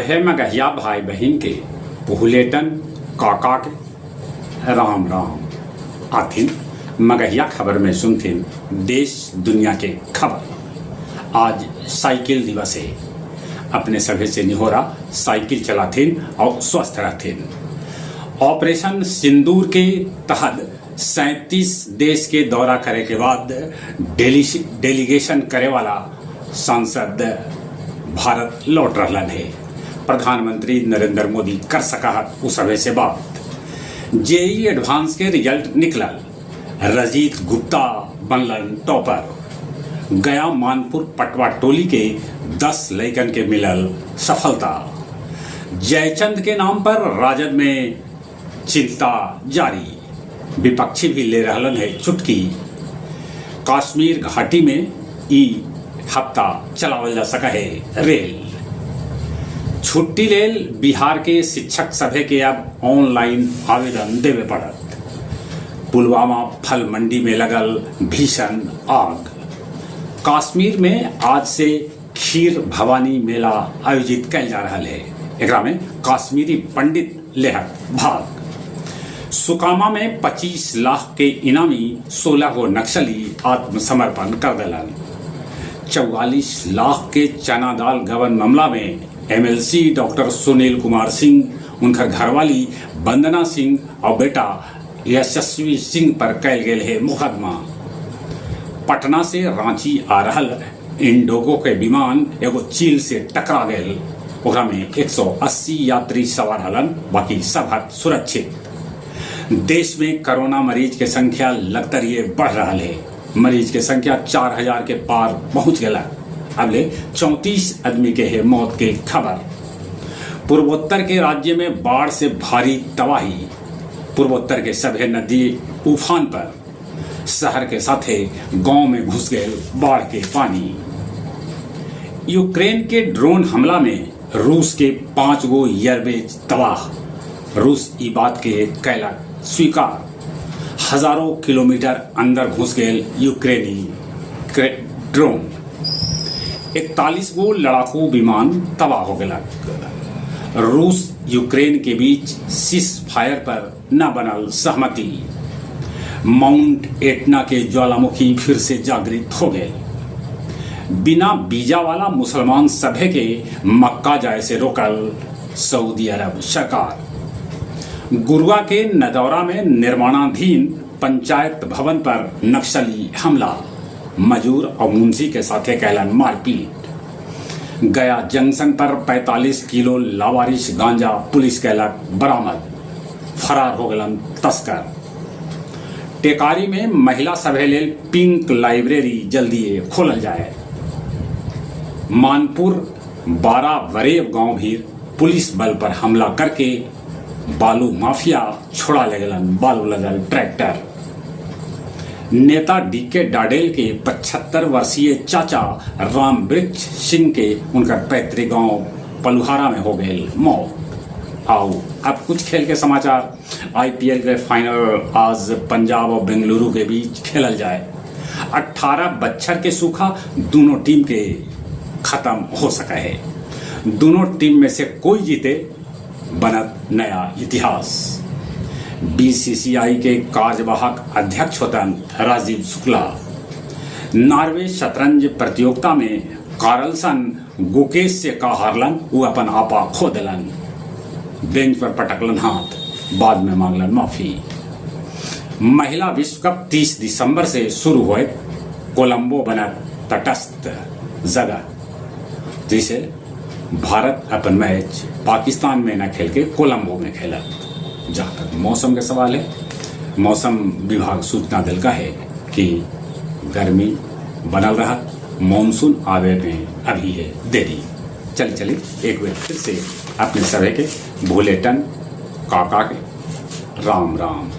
सभे मगहिया भाई बहिन के पुहलेटन काका के राम राम। आथिन मगहिया खबर में सुनथिन देश दुनिया के खबर। आज साइकिल दिवस है। अपने सभे से निहोरा साइकिल चलाथिन और स्वस्थ रहथिन। ऑपरेशन सिंदूर के तहत 37 देश के दौरा करे के बाद डेलीगेशन करे वाला सांसद भारत लौट रहलन है। प्रधानमंत्री नरेंद्र मोदी कर सका उ सभे से बात। जेईई एडवांस के रिजल्ट निकलल, रजीत गुप्ता बनलन टॉपर। गया मानपुर पटवा टोली के 10 लइकन के मिलल सफलता। जयचंद के नाम पर राजद में चिंता जारी, विपक्षी भी ले रहलन है चुटकी। कश्मीर घाटी में ई हफ्ता चलावल जा सका है रेल। छुट्टी लेल बिहार के शिक्षक सभे के अब ऑनलाइन आवेदन देवे पड़त। पुलवामा फल मंडी में लगल भीषण आग। कश्मीर में आज से खीर भवानी मेला आयोजित कैल जा रहा है। एकरा में कश्मीरी पंडित लेहक भाग। सुकामा में 25 लाख के इनामी 16 गो नक्सली आत्मसमर्पण कर दिलन। 44 लाख के चना दाल गबन मामला में एमएलसी डॉक्टर सुनील कुमार सिंह, उनकर घरवाली वंदना सिंह और बेटा यशस्वी सिंह पर कैल गेल है मुकदमा। पटना से रांची आ रहल इंडिगो के विमान एगो चील से टकरा गेल। ओकरा में 180 यात्री सवार हलन, बाकी सब हत सुरक्षित। देश में कोरोना मरीज के संख्या लगातार बढ़ रहा है। मरीज के संख्या 4000 के पार पहुंच गया। अब ले 34 आदमी के है मौत के खबर। पूर्वोत्तर के राज्य में बाढ़ से भारी तबाही। पूर्वोत्तर के सभी नदी उफान पर। शहर के साथे गांव में घुस गए बाढ़ के पानी। यूक्रेन के ड्रोन हमला में रूस के 5 गो एयरबेस तबाह। रूस ई बात के कैलक स्वीकार। हजारों किलोमीटर अंदर घुस गए यूक्रेनी ड्रोन। 41 गो लड़ाकू विमान तबाह हो गया। रूस यूक्रेन के बीच सीज फायर पर न बनल सहमति। माउंट एटना के ज्वालामुखी फिर से जागृत हो गए। बिना वीजा वाला मुसलमान सभे के मक्का जाए से रोकल सऊदी अरब सरकार। गुरुआ के नदौरा में निर्माणाधीन पंचायत भवन पर नक्सली हमला। मजूर और मुंशी के साथे कैलन मारपीट। गया जंक्शन पर 45 किलो लावारिस गांजा पुलिस कैलक बरामद। फरार हो गलन तस्कर। टेकारी में महिला सभे लेल पिंक लाइब्रेरी जल्दी खोलल जाए। मानपुर बारा वरेब गांव भी पुलिस बल पर हमला करके बालू माफिया छोड़ा ले गलन बालू लगल ट्रैक्टर। नेता डीके डाडेल के 75 वर्षीय चाचा राम वृक्ष सिंह के उनका पैतृक गांव पलुहारा में हो गए मौत। आओ अब कुछ खेल के समाचार। आईपीएल के फाइनल आज पंजाब और बेंगलुरु के बीच खेलल जाए। 18 बच्छर के सूखा दोनों टीम के खत्म हो सका है। दोनों टीम में से कोई जीते, बनत नया इतिहास। बीसीसीआई के कार्यवाहक अध्यक्ष होतन राजीव शुक्ला। नॉर्वे शतरंज प्रतियोगिता में कार्लसन गुकेश से का हारलन, वो अपन आपा खो दिलन। बेंच पर पटकलन हाथ, बाद में मांगलन माफी। महिला विश्व कप 30 दिसंबर से शुरू हुए। कोलंबो बना तटस्थ जगह, जैसे भारत अपन मैच पाकिस्तान में न खेल के कोलंबो में खेला। जहाँ तक मौसम के सवाल है, मौसम विभाग सूचना दिलका है कि गर्मी बनल रहा, मानसून आवे में अभी है देरी। चल चली एक बार फिर से अपने सभी के भोलेटन काका के राम राम।